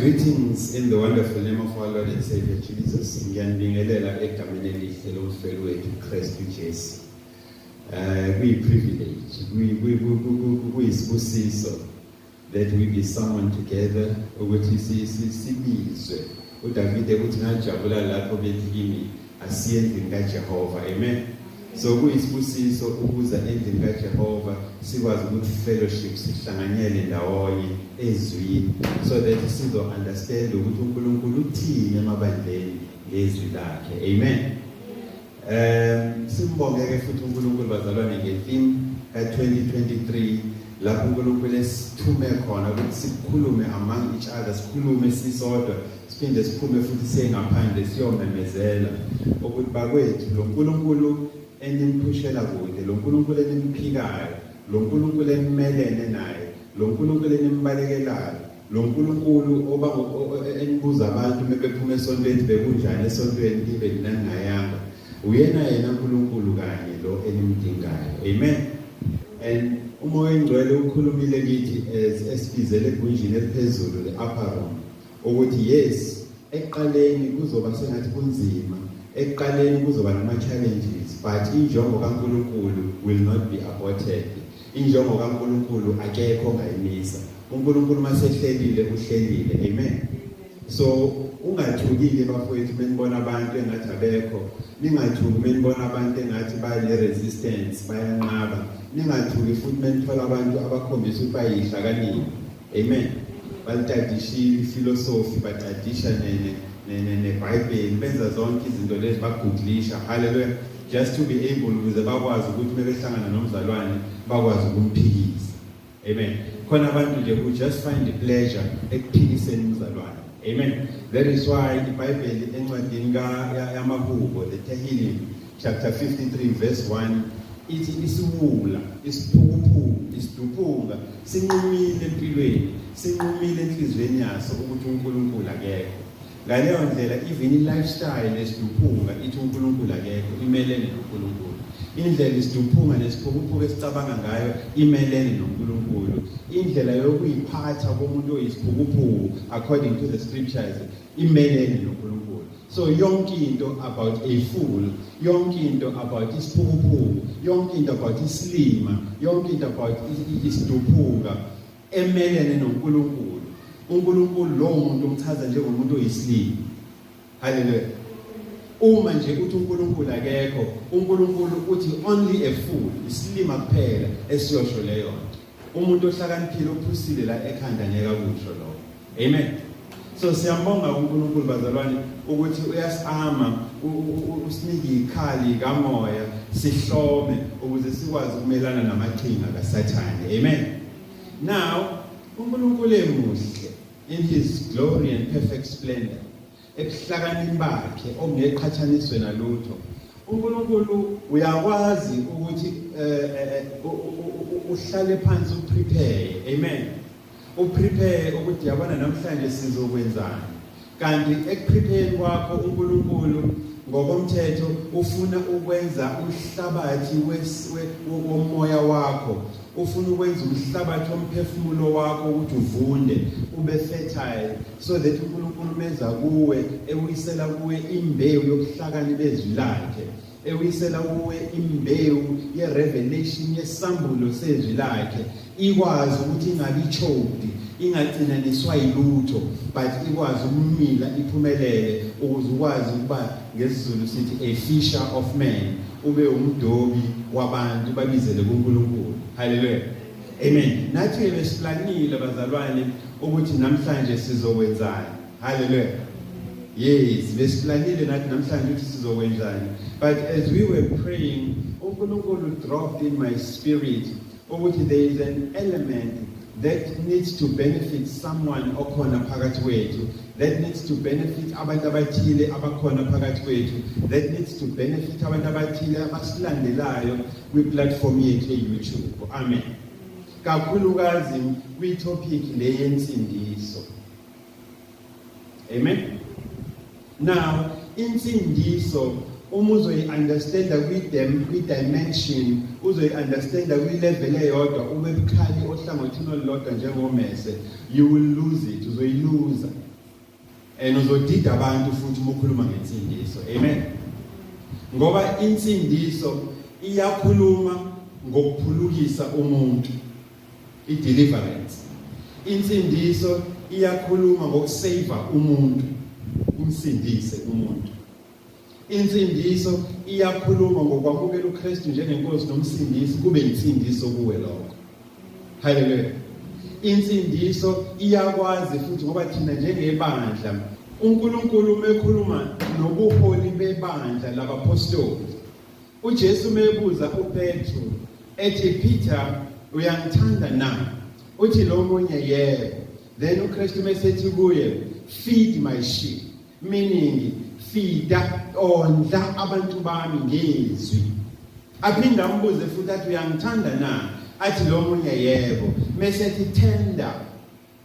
Greetings in the wonderful name of our Lord and Savior Jesus. Ngiyanibingelela egameni elihle lomfeli wethu Kristu Jesu. Kuyi privilege, kuyisibusiso that we be summoned together ukuthi sibizwe. UDavide uthi, "Ngajabula lapho bethi kimi, asiye endlini kaJehova." Amen. So kuyisibusiso ukuza endlini kaJehova, sikwazi ukuthi fellowship, sihlanganyele ndawonye ezwini, so that sizo understand ukuthi uNkulunkulu uthini emabandleni ngezwi lakhe. Amen. Simbonge ke futhi uNkulunkulu, bazalwane, ngetheme ka2023, lapho uNkulunkulu esithume khona ukuthi sikhulume among each other, sikhulume sisodwa, siphinde siphume futhi siye ngaphandle siyomemezela ukuthi, bakwethu, lo nkulunkulu enimphushela kude, lo nkulunkulu enimphikayo, lo nkulunkulu enimelene naye, lo nkulunkulu enimbalekelayo, lo nkulunkulu oba enibuza abantu mebephuma esontweni, "Bekunjani esontweni?" kibe ningayanga, uyena yena uNkulunkulu kanye lo enimdingayo. Amen. And uMoya oNgcwele ukhulumile kithi as esibizele egunjini eliphezulu, the upper room, ukuthi yes, ekuqaleni kuzoba sengathi kunzima, ekuqaleni kuzoba nama-challenges, but injongo kaNkulunkulu will not be aborted. Injongo kaNkulunkulu akekho ongayimisa. UNkulunkulu masehlelile, uhlelile. Amen. So ungathukile, bafowethu, menibona abantu engathi abekho. Ningathuki menibona abantu engathi bane resistance, bayanqaba. Ningathuki futhi menithola abantu abakhombisa ukuthi bayihlakaniphi. Amen. Balitadishile ifilosofi, batadisha neBhayibheli, benza zonke izinto lezi, bagooglisha, haleluya, just to be able ukuze bakwazi ukuthi mebehlangana nomzalwane bakwazi ukumphikisa. Amen. Khona abantu nje who just find the pleasure ekuphikiseni umzalwane. Amen. That is why iBhayibheli encwadini yamaHubo, the Tehillim, chapter 53 verse 1, ithi isiwula, isiphukuphuku, isiduphunga sinqumile empilweni, sinqumile enhliziyweni yaso ukuthi uNkulunkulu akekho. Ngaleyo ndlela even i-lifestyle esiduphunga ithi uNkulunkulu akekho, imelene noNkulunkulu. Indlela isiduphunga nesiphukuphuku esicabanga ngayo imelene noNkulunkulu. Indlela yokuyiphatha komuntu oyisiphukuphuku, according to the scriptures, imelene noNkulunkulu. So yonke into about a fool, yonke into about isiphukuphuku, yonke into about isilima, yonke into about isiduphuka emelene noNkulunkulu, uNkulunkulu lowo muntu umchaza njengomuntu oyisilima. Haleluya. Uma nje uthi uNkulunkulu akekho, uNkulunkulu uthi only a fool, isilima kuphela esiyosho leyo nto. Umuntu ohlakaniphile, ophusile la ekhanda, ngeke akusho lokho. Amen. So siyambonga uNkulunkulu, bazalwane, ukuthi uyasama, usinike ikhali kamoya, sihlome ukuze sikwazi ukumelana namaqhinga kaSathane. Amen. Now uNkulunkulu emuhle, in his glory and perfect splendor, ebuhlakanini bakhe okungeqhathaniswe nalutho, uNkulunkulu uyakwazi ukuthi uhlale phansi, uprepare. Amen. Uprepare ukuthi, yabona, namhlanje sizokwenzani. Kanti ekuprepare kwakho, uNkulunkulu ngokomthetho ufuna ukwenza umhlabathi womoya wakho, ufuna ukwenza umhlabathi womphefumulo wakho ukuthi uvunde, ube fertile, so that uNkulunkulu meza kuwe ewuyisela kuwe imbewu yobuhlakani bezwi lakhe, ewuyisela kuwe imbewu ye-revelation, yesambulo sezwi lakhe, ikwazi ukuthi ingabi choked, ingacinaniswa yilutho, but ikwazi ukumila iphumelele, ukuze ukwazi ukuba, ngesiZulu sithi, a fisher of men, ube umdobi wabantu, babizele kuNkulunkulu. Haleluya, amen. Nathi besiplanile, bazalwane, ukuthi namhlanje sizokwenzani. Haleluya. Yes, besiplanile nathi namhlanje ukuthi sizokwenzani, but as we were praying, uNkulunkulu dropped in my spirit ukuthi there is an element that needs to benefit someone okhona phakathi kwethu, that needs to benefit abantu abathile abakhona phakathi kwethu, that needs to benefit abantu abathile abasilandelayo kwi-platform yethu ye-YouTube. Amen. Kakhulukazi kwi-topic le yensindiso. Amen. Now insindiso, uma uzoyi-understanda kwi-dimension, uzoyi-understanda kwi-level eyodwa, ube bukhali ohlangothini olulodwa njengomese, you will lose it, uzoyiluza. And uzodida abantu futhi uma ukhuluma ngensindiso. Amen. Ngoba insindiso iyakhuluma ngokuphulukisa umuntu. I-deliverance. Insindiso iyakhuluma ngokusave umuntu, umsindise umuntu. Insindiso iyakhuluma ngokwamukela uKristu njengenkosi nomsindisi kube insindiso kuwe lokho. Haleluya. Insindiso iyakwazi futhi ngoba thina njengebandla uNkulunkulu umekhuluma nobuholi bebandla labapostoli. UJesu mebuza uPetru ethi Peter uyangithanda na? Uthi lo munye yebo. Then uKristu mesethi kuye feed my sheep. Meaning feeda ondla abantu bami ngezwi. Aphinde ambuze futhi athi uyangithanda na? Athi lo munye yebo. Mese ethi tender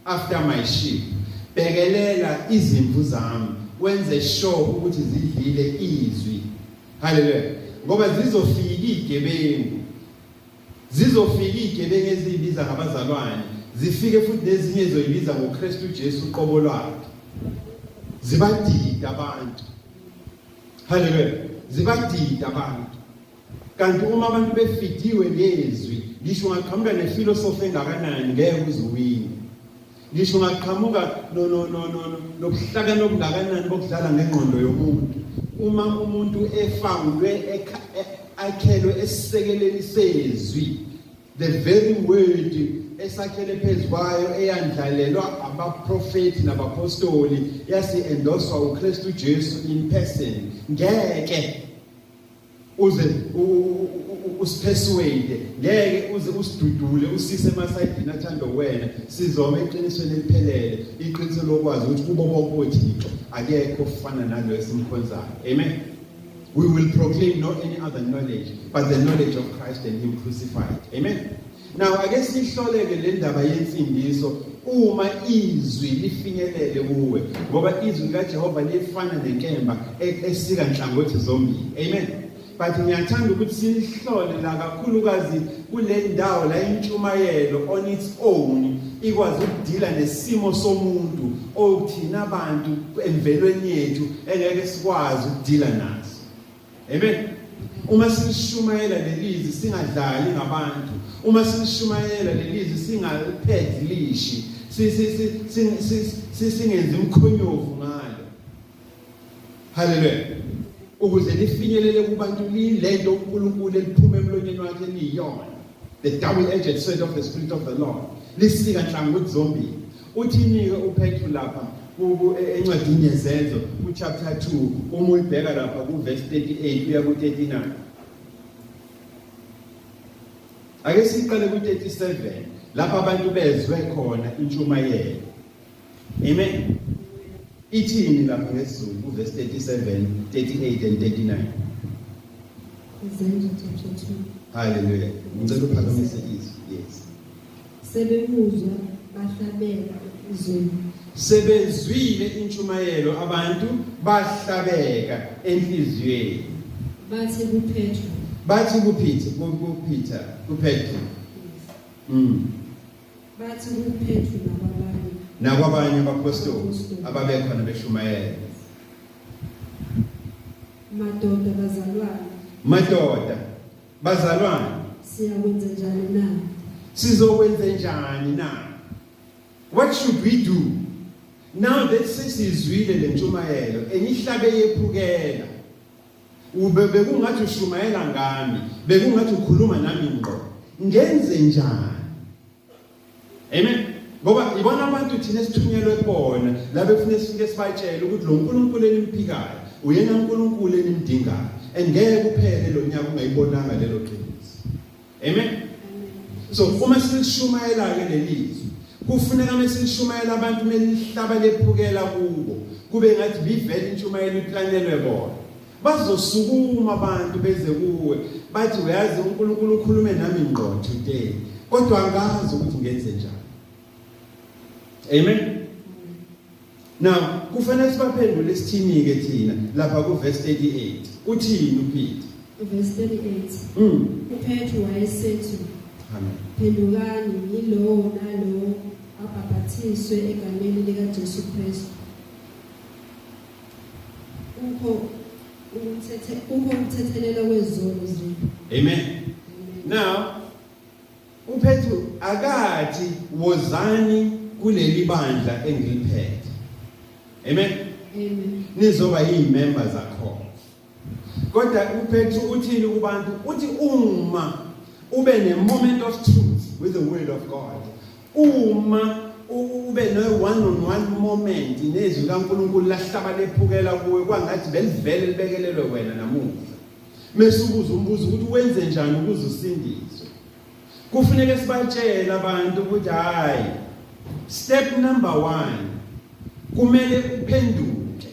after my sheep. Bhekelela izimvu zami wenze sure ukuthi zidlile izwi. Haleluya. Ngoba zizofika igebengu. Zizofika igebengu eziyibiza ngabazalwane, zifike futhi nezinye ezoyibiza ngoKristu Jesu uqobo lwakhe. Zibadida abantu. Haleluya. Zibadida abantu. Kanti uma abantu befidiwe ngezwi, ngisho ungaqhamuka nefilosofi engakanani ngeke uzuwine. Ngisho ungaqhamuka no no no no nobuhlakani obungakanani bokudlala ngengqondo yomuntu. Uma umuntu efangwe akhelwe esisekeleni sezwi, the very word esakhele phezu kwayo eyandlalelwa abaprofethi nabapostoli yasi endoswa uKristu Jesu in person ngeke uze usipersuade ngeke uze usidudule usise emasayidini athanda wena sizoma eqinisweni eliphelele iqiniso lokwazi ukuthi kubo bonke othixo akekho ofana nalo esimkhonzayo. Amen. We will proclaim no any other knowledge but the knowledge of Christ and him crucified. Amen. Now ake sihloleke le ndaba yensindiso uma izwi lifinyelele kuwe ngoba izwi likaJehova lifana nenkemba esika nhlangothi zombili. Amen. But ngiyathanda ukuthi sihlole la kakhulukazi kule ndawo la intshumayelo on its own ikwazi ukudila nesimo somuntu okuthina abantu emvelweni yethu engeke sikwazi ukudila naso. Amen. Uma silishumayela lelizwi singadlali ngabantu. Uma silishumayela lelizwi singaliphedlishi. Singenzi umkhonyovu ngalo. Haleluya. Ukuze lifinyelele kubantu lilento uNkulunkulu eliphuma emlonyeni wakhe liyona. The double edged sword of the spirit of the Lord. Lisika nhlangothi zombili. Uthini-ke uPetru lapha encwadini yeZenzo kuchapter 2 uma uyibheka lapha kuverse 38 kuya ku-39. Ake siqale ku-37 lapha abantu bezwe khona intshumayelo. Amen. Ithini lapha ngesiZulu kuverse 37, 38 and 39? Izenzo chapter 2. Hallelujah. Ngicela uphakamise izwi. Yes. Sebemuzwa bahlabeka enhliziyweni. Sebezwile intshumayelo abantu bahlabeka enhliziyweni. Bathi kuPetru. Bathi kuPeter, kuPeter, kuPetru. Bathi kuPetru nakwabanye. Nakwabanye abapostoli ababekhona beshumayela. Madoda bazalwane. Madoda Bazalwane, siyakwenza njani na? Sizokwenza njani na? What should we do? Now that sesizwile lentshumayelo enihlabe yephukela. Ube bekungathi ushumayela ngami, bekungathi ukhuluma nami ngqo. Ngenze njani? Amen. Ngoba ibona abantu thina esithunyelwe kubona la befuna sifike sibatshele ukuthi lo nkulunkulu enimphikayo uyena uNkulunkulu enimdingayo engeke kuphele lo nyaka ungayibonanga lelo qiniso. Amen. So uma silishumayela ke lelizwi kufuneka mesilishumayela abantu melihlaba lephukela kubo kube ngathi bivele intshumayelo iplanelwe bona. Bazosukuma abantu beze kuwe bathi uyazi uNkulunkulu ukhulume nami ngqo today kodwa angazi ukuthi ngenze njani. Amen. Now kufanele sibaphendule sithini ke thina lapha ku verse 38. Uthini uPeter? Verse 38. UPetru wayesethi Amen. Phendukani yilowo nalowo abhapathiswe egameni likaJesu Kristu. Kukho ukuthethelelwa kwezono zenu. Amen. Now uPetru akathi wozani kuleli bandla engiliphethe. Amen. Amen. Nizoba yimember zakhona. Kodwa uPetru uthini kubantu? Uthi uma ube ne moment of truth with the word of God, uma ube no one on one moment nezwi kaNkulunkulu lahlaba lephukela kuwe kwangathi belivele libekelelwe wena namuhla, mase ubuza umbuzo ukuthi wenze njani ukuze usindiswe, kufuneka sibatshele abantu ukuthi hayi, step number 1 kumele uphenduke,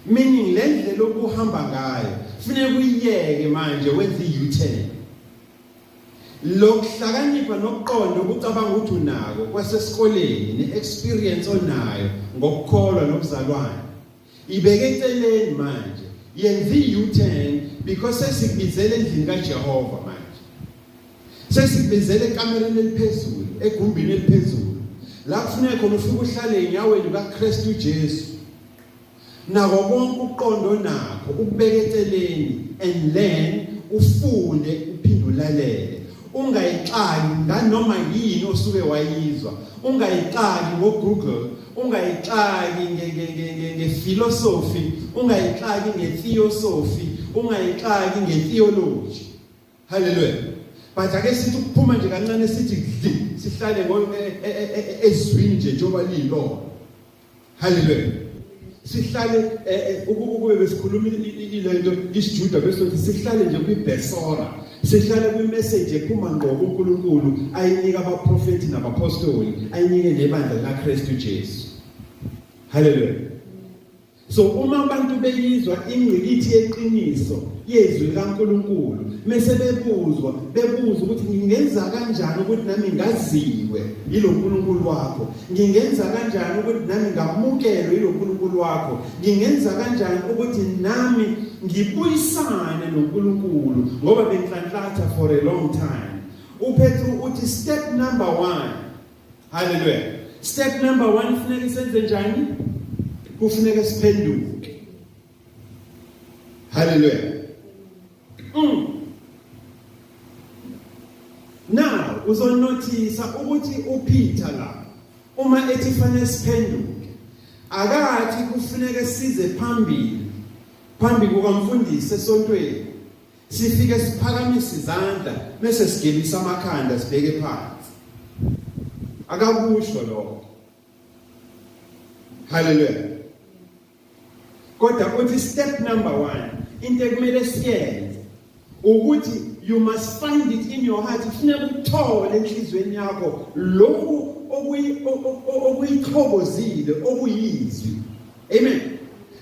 meaning le ndlela obuhamba ngayo kufuneka uyiyeke manje, wenze i-U-turn. Lokuhlakanipha nokuqonda ukucabanga ukuthi unako kwasesikoleni ne-experience onayo ngokukholwa nobuzalwane, ibeke eceleni manje, yenza i-U-turn, because sesikubizela endlini kaJehova manje, sesikubizela ekamereni eliphezulu, egumbini eliphezulu la kufuneka khona ufike uhlale enyaweni kaKristu Jesu, nako konke ukuqonda onakho ukubeka eceleni and then ufunde uphinde ulalele. Ungayixaki nganoma yini osuke wayizwa, ungayixaki ngoGoogle, ungayixaki ngephilosophy, ungayixaki ngetheosophy, ungayixaki ngetheology. Haleluya. But ake sithi ukuphuma nje kancane, sithi dli, sihlale ezwini nje njengoba liyilona. Haleluya. Sihlale ukube besikhuluma ilento isiJuda, bese sihlale nje kwiBesora, sihlale kwimessage ephuma ngqo kuNkulunkulu, ayinika abaprofeti nabapostoli, ayinike nebandla laKristu Jesu. Haleluya. So uma abantu beyizwa ingqikithi yeqiniso yezwi likaNkulunkulu, mase bebuzwa, bebuza ukuthi ngingenza kanjani ukuthi nami ngaziwe yilo nkulunkulu wakho, ngingenza kanjani ukuthi nami ngamukelwe yilo nkulunkulu wakho, ngingenza kanjani ukuthi nami ngibuyisane noNkulunkulu ngoba benhlanhlatha for a long time, uPetru uthi step number 1, haleluya, step number 1, kufuneka senze njani? Kufuneka siphenduke. Haleluya. Now uzonothisa ukuthi uPeter la uma ethi fanele siphenduke, akathi kufuneke size phambili phambi kukamfundisi esontweni, sifike siphakamise izandla bese sigebisa amakhanda sibheke phansi. Akakusho lokho. Haleluya. Kodwa uthi step number 1, into ekumele siyenze ukuthi you must find it in your heart, kufuneka ukuthole enhliziyweni yakho lokhu okuyithokozile okuyizwi. Amen.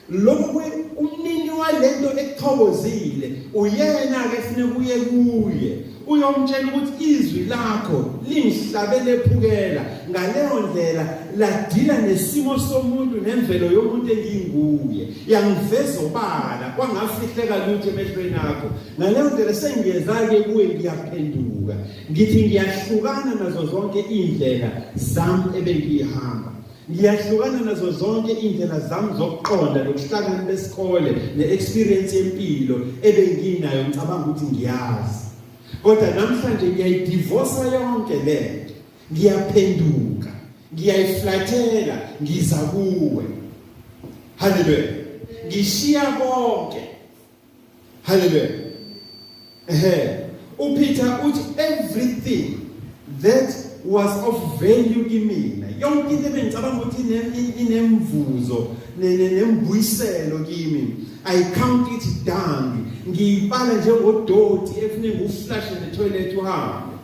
Lokhu umnini walento ekuthokozile uyena ke, kufuneka uye kuye uyomtshela ukuthi izwi lakho lingihlabe lephukela ngaleyo ndlela, ladila nesimo somuntu nemvelo yomuntu enginguye, yangiveza obala kwangafihleka lutho emehlweni akho. Ngaleyo ndlela sengiyeza-ke kuwe, ngiyaphenduka, ngithi ngiyahlukana nazo zonke iy'ndlela zami ebengiyihamba, ngiyahlukana nazo zonke iy'ndlela zami zokuqonda nokuhlakani besikole ne-experience yempilo ebenginayo ngicabanga ukuthi ngiyazi, kodwa namhlanje ngiyayidivosa yonke lento, ngiyaphenduka, ngiyayiflathela, ngiza kuwe. Haleluya. Ngishiya konke. Haleluya. Ehe, uPeter uthi everything that was of value kimina, yonke into ebengicabanga ukuthi inemvuzo nembuyiselo kimi, I count it dung, ngiyibala njengodoti efuneka uflushe netoilet uhambe.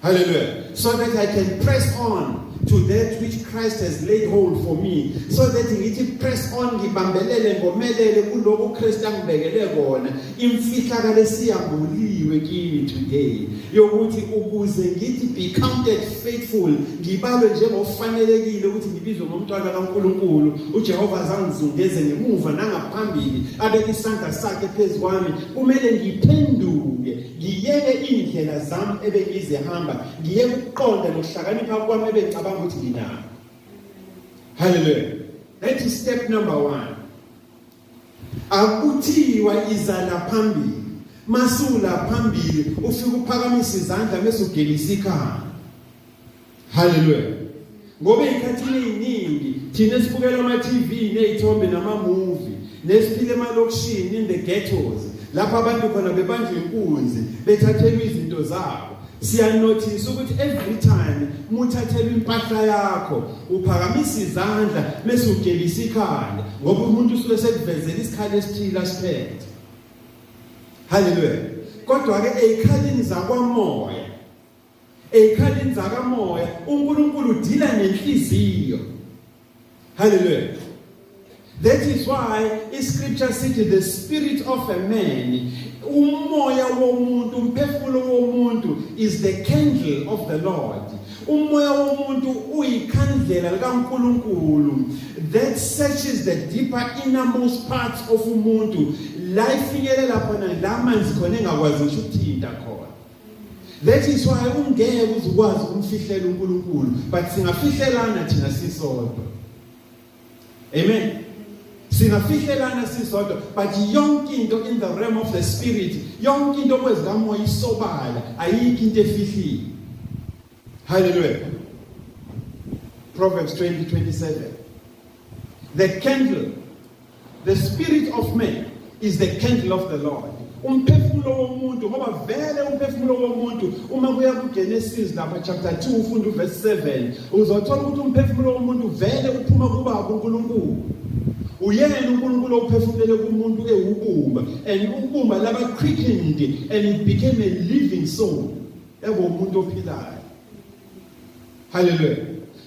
Hallelujah. So that I can press on to that which Christ has laid hold for me. So that ngithi press on, ngibambelele ngomelele kuloko uKristu angibekele kona. Imfihlakalo esiyambuliwe kimi today yokuthi ukuze ngithi be counted faithful, ngibalwe njengofanelekile ukuthi ngibizwe ngomntwana kaNkulunkulu. uJehova azangizungeze ngemuva nangaphambili, abeke isandla sakhe phezu kwami. Kumele ngiphenduke, ngiyeke iy'ndlela zami ebengizihamba, ngiyeke ukuqonda nokuhlakanipha kwami ebengicabanga ukuthi nginako. Haleluya. That is step number one. Akuthiwa iza la phambili. Masula phambili ufike uphakamisa izandla bese ugelisa ikhanda. Haleluya. Ngoba ezikhathini eziningi thina esibukela ama TV nezithombe nama movie nesiphila emalokishini in the ghettos lapho abantu khona bebanjwa inkunzi bethathelwa izinto zabo siyanothisa ukuthi every time muthathelwa impahla yakho uphakamisa izandla bese ugebisa ikhanda ngoba umuntu usuke sekuvezela isikhali esithile asiphethe. Haleluya. Kodwa ke ezikhalini zakwamoya, ezikhalini zakamoya uNkulunkulu udila nenhliziyo. Haleluya. That is why iscripture sithi the spirit of a man, umoya womuntu, umphefumulo womuntu is the candle of the Lord. Umoya womuntu uyikhandlela likaNkulunkulu that searches the deeper innermost parts of umuntu la ifinyelela khona la manzi khona engakwazi ngisho ukuthinta khona. That is why ungeke uzukwazi ukumfihlela uNkulunkulu, but singafihlelana thina sisodwa. Amen. Singafihlelana sisodwa, but yonke into in the realm of the spirit, yonke into kwezikamoya isobala, ayikho into efihliwe. Hallelujah. Proverbs 20:27. The candle, the spirit of man is the candle of the Lord. Umphefumulo womuntu, ngoba vele umphefumulo womuntu uma kuya kuGenesis lapha chapter 2 ufunda uverse 7 uzothola ukuthi umphefumulo womuntu vele uphuma kubaba uNkulunkulu. Uyena uNkulunkulu ophefumulele kumuntu ewubumba, and ubumba laba quickened and it became a living soul. Yabo umuntu ophilayo. Hallelujah.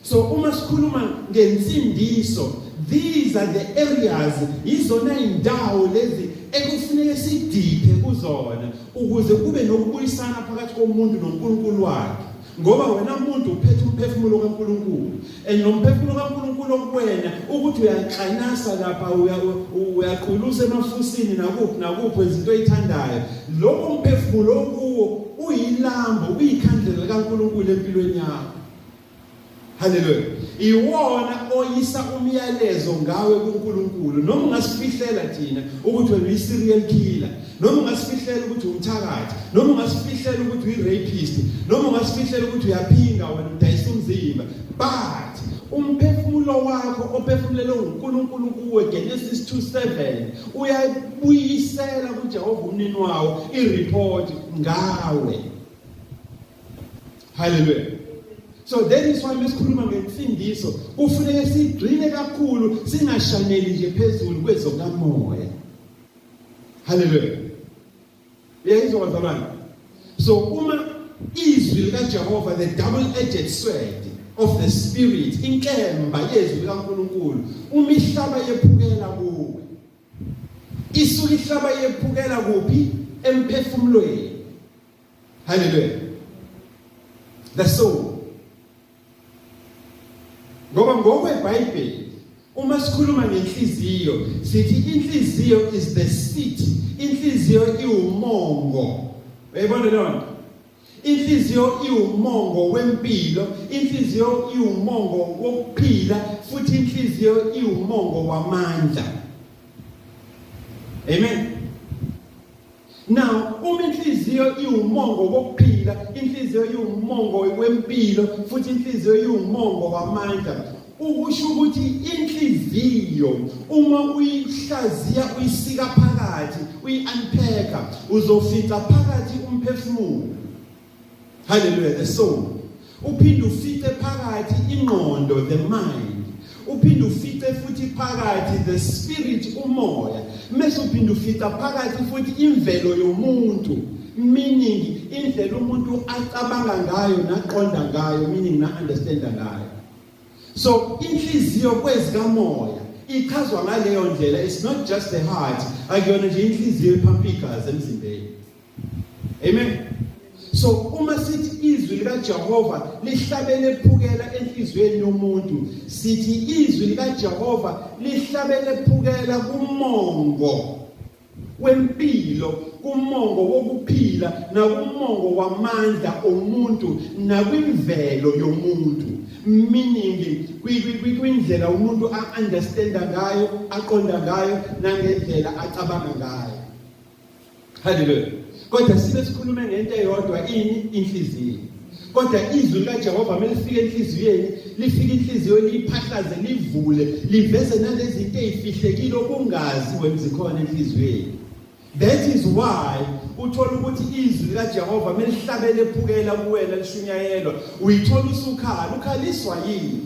So uma sikhuluma ngensindiso, these are the areas, izona indawo lezi ekufuneka sidiphe kuzona ukuze kube nokubuyisana phakathi komuntu noNkulunkulu wakhe. Ngoba wena muntu uphethe umphefumulo kaNkulunkulu, and nomphefumulo kaNkulunkulu okuwena ukuthi uyaklanasa lapha, uyaqulusa emafusini nakuphi nakuphi izinto oyithandayo, lowo mphefumulo okuwo uyilambo, uyikhandlela likaNkulunkulu empilweni yakho. Haleluya. Iwona oyisa umyalezo ngawe kuNkulunkulu. Noma ungasifihlela thina ukuthi wena uyi-serial killer, noma ungasifihlela ukuthi umthakathi, noma ungasifihlela ukuthi uyi-rapist, noma ungasifihlela ukuthi uyaphinga wena udayisa umzimba, but umphefumulo wakho ophefumulelwe uNkulunkulu kuwe, Genesis 2:7, uyabuyisela kuJehova umnini wawo ireport ngawe. Hallelujah. So that is why mesikhuluma ngensindiso kufuneka sigxile kakhulu, singashaneli nje phezulu kwezokamoya. Hallelujah. Uyayizwa bazalwane? So uma izwi likaJehova, the double edged sword of the spirit, inkemba yezwi likaNkulunkulu, uma ihlaba yephukela kuwe, isuke ihlaba yephukela kuphi? Emphefumulweni. Hallelujah. The soul. Ngoba ngokweBhayibheli uma sikhuluma ngenhliziyo sithi inhliziyo is the seat, inhliziyo iwumongo. Uyayibona leyo nto? Inhliziyo iwumongo wempilo, inhliziyo iwumongo wokuphila, futhi inhliziyo iwumongo wamandla. Amen. Now, uma inhliziyo iwumongo wokuphila, inhliziyo iwumongo wempilo, futhi inhliziyo iwumongo wamandla, ukusho ukuthi inhliziyo uma uyihlaziya, uyisika phakathi, uyi-unpacka, uzofica phakathi umphefumulo. Hallelujah, the soul. Uphinde ufice phakathi ingqondo, the mind. Uphinde ufice futhi phakathi the spirit, umoya. Mase uphinde ufica phakathi futhi imvelo yomuntu, meaning indlela umuntu acabanga ngayo naqonda ngayo, meaning na understanda ngayo. So inhliziyo kwezikamoya ichazwa ngaleyo ndlela. It's not just the heart, akuyona nje inhliziyo ephampa igazi emzimbeni. Amen. So uma sithi izwi likaJehova lihlabele phukela enhliziyweni yomuntu, sithi izwi likaJehova lihlabele phukela kumongo wempilo, kumongo wokuphila, nakumongo wamandla omuntu, nakwimvelo yomuntu. Meaning kwindlela umuntu a-understanda ngayo, aqonda ngayo, nangendlela acabanga ngayo. Haleluya. Kodwa sibe sikhulume ngento eyodwa, ini? Inhliziyo. Kodwa izwi likaJehova melifika enhliziyweni, lifika inhliziyo liyiphahlaze, livule, liveze nalezi zinto ezifihlekile okungazi wena zikhona enhliziyweni. That is why uthola ukuthi izwi likaJehova melihlabele ephukela kuwena lishunyayelwa, uyithola usukhala. Ukhaliswa yini?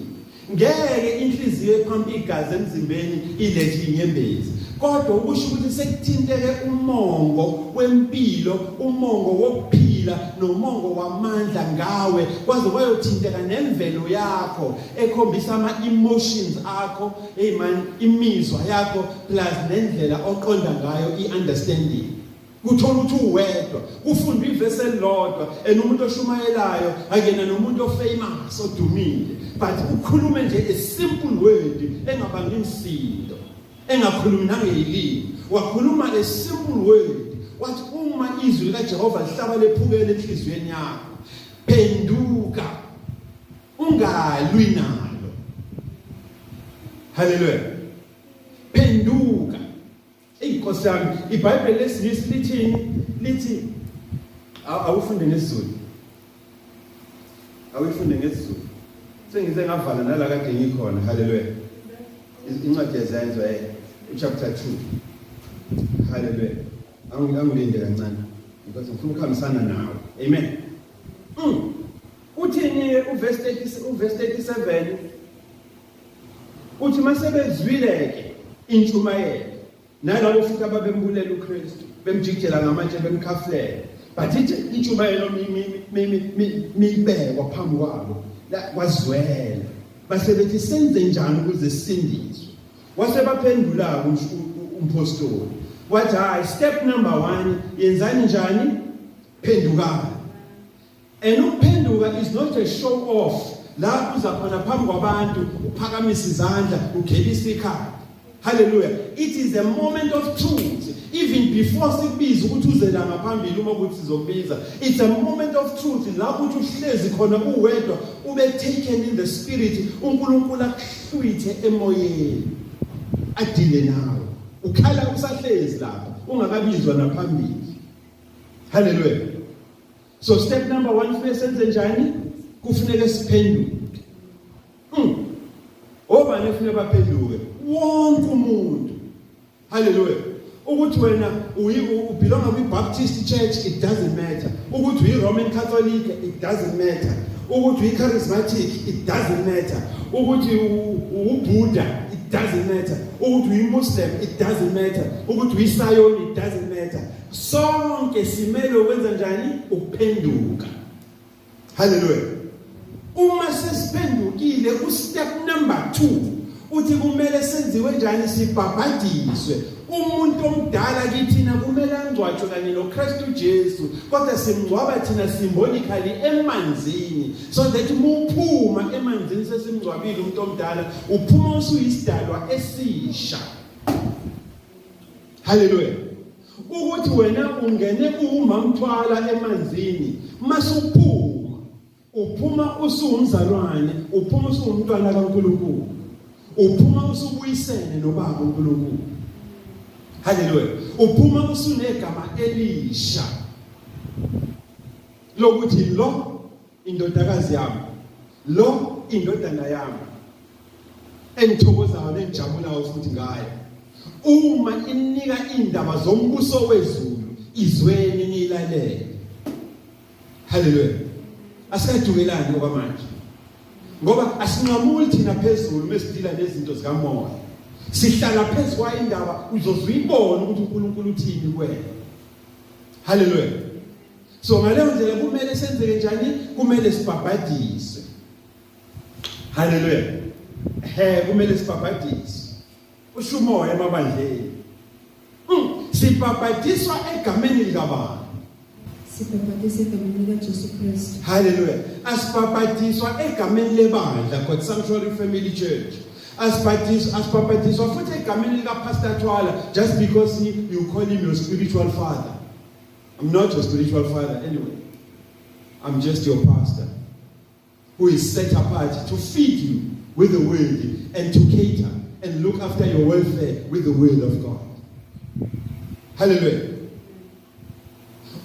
Ngeke inhliziyo ephampa igazi emzimbeni ilethe inyembezi, kodwa ukusho ukuthi sekuthinteke umongo wempilo, umongo wokuphila nomongo wamandla ngawe, kwaze kwayothinteka nemvelo yakho ekhombisa ama-emotions akho. Hey man, imizwa yakho plus nendlela oqonda ngayo, i-understanding. Kuthola ukuthi uwedwa kufundwa ivesi elilodwa and umuntu oshumayelayo akena nomuntu ofamous odumile, but ukhulume nje a simple word engabangi imsindo, engakhulumi nangeyilimi, wakhuluma a simple word, wathi uma izwi likaJehova lihlaba lephukela enhliziyweni yakho, phenduka, ungalwi nalo. Haleluya, phenduka. Inkosi yami, iBhayibheli lesiNgisi lithini? Lithi, awufunde ngesiZulu, awuyifunde ngesiZulu. Sengize ngavala nala kade ngikhona. Haleluya. Incwadi yeZenzo, chapter 2. Haleluya. Angilinde kancane because ngifuna ukuhambisana nawe. Amen. Uthini uverse 30, uverse 37? Uthi masebezwile ke intshumayelo nalabo futhi ababembulela uKristu, bemjikijela ngamatshe, bemkhafulela, but ithi intshumayelo mibekwa phambi kwabo kwazwela, base bethi, "Senze njani ukuze sisindiswe?" Wase baphendula umpostoli wathi, "Hayi, step number 1, yenzani njani? Phendukani." And ukuphenduka is not a show off la uza khona phambi kwabantu, uphakamisa izandla, ugebisa ikhanda. Hallelujah. It is a moment of truth. Even before sikubiza ukuthi uze la ngaphambili, uma ukuthi sizokubiza, it's a moment of truth la ukuthi uhlezi khona uwedwa, ube taken in the spirit, uNkulunkulu akuhlwithe emoyeni, adile nawe, ukhala usahlezi lapha ungakabizwa naphambili. Hallelujah. So step number 1, kufuneka senze njani? Kufuneka siphenduke. Obani kufuneka baphenduke? Wonke umuntu. Hallelujah. Ukuthi wena ubelonga kwi-Baptist church, it doesn't matter. Ukuthi uyi-Roman Catholic, it doesn't matter. Ukuthi uyi-charismatic, it doesn't matter. Ukuthi uBuddha, it doesn't matter. Ukuthi uyi-Muslim, it doesn't matter. Ukuthi uyi-Sayoni, it doesn't matter. Sonke simele ukwenza njani? Ukuphenduka. Hallelujah. Uma sesiphendukile, ustep number 2 uthi kumele senziwe njani? Sibhabhadiswe. Umuntu omdala kithina kumele angcwatshwe kanye noKristu Jesu, kodwa simngcwaba thina symbolically emanzini, so that muphuma emanzini sesimngcwabile umuntu omdala, uphuma usuyisidalwa esisha. Haleluya. Ukuthi wena ungene uwumamthwala emanzini, masuphuma uphuma usuwumzalwane, uphuma usuwumntwana kaNkulunkulu, uphuma usubuyisene nobaba uNkulunkulu. Haleluya. Uphuma usunegama elisha lokuthi lo indodakazi yami, lo indodana yami engithokozayo nengijabulayo futhi ngayo. Uma inika indaba zombuso wezulu, izweni nilalele. Haleluya. Asikadukelani okwamanje, ngoba asinqamuli thina phezulu mesidila nezinto zikamoya, sihlala phezu kwayo indaba, uzozuyibona ukuthi uNkulunkulu uthini kuwena. Haleluya. So ngaleyo ndlela kumele senzeke njani? Kumele sibhabhadiswe. Haleluya. He, kumele sibhabhadiswe. Usho umoya emabandleni. Sibhabhadiswa egameni likabani? Sibhabhadiswa egameni likaJesu Kristu. Haleluya. Asibhabhadiswa egameni lebandla God Sanctuary Family Church. Asibhabhadiswa futhi egameni lika Pastor Twala just because you call him your spiritual father. I'm not your spiritual father anyway. I'm just your pastor. who is set apart to feed you with the word and to cater and look after your welfare with the word of God. Hallelujah.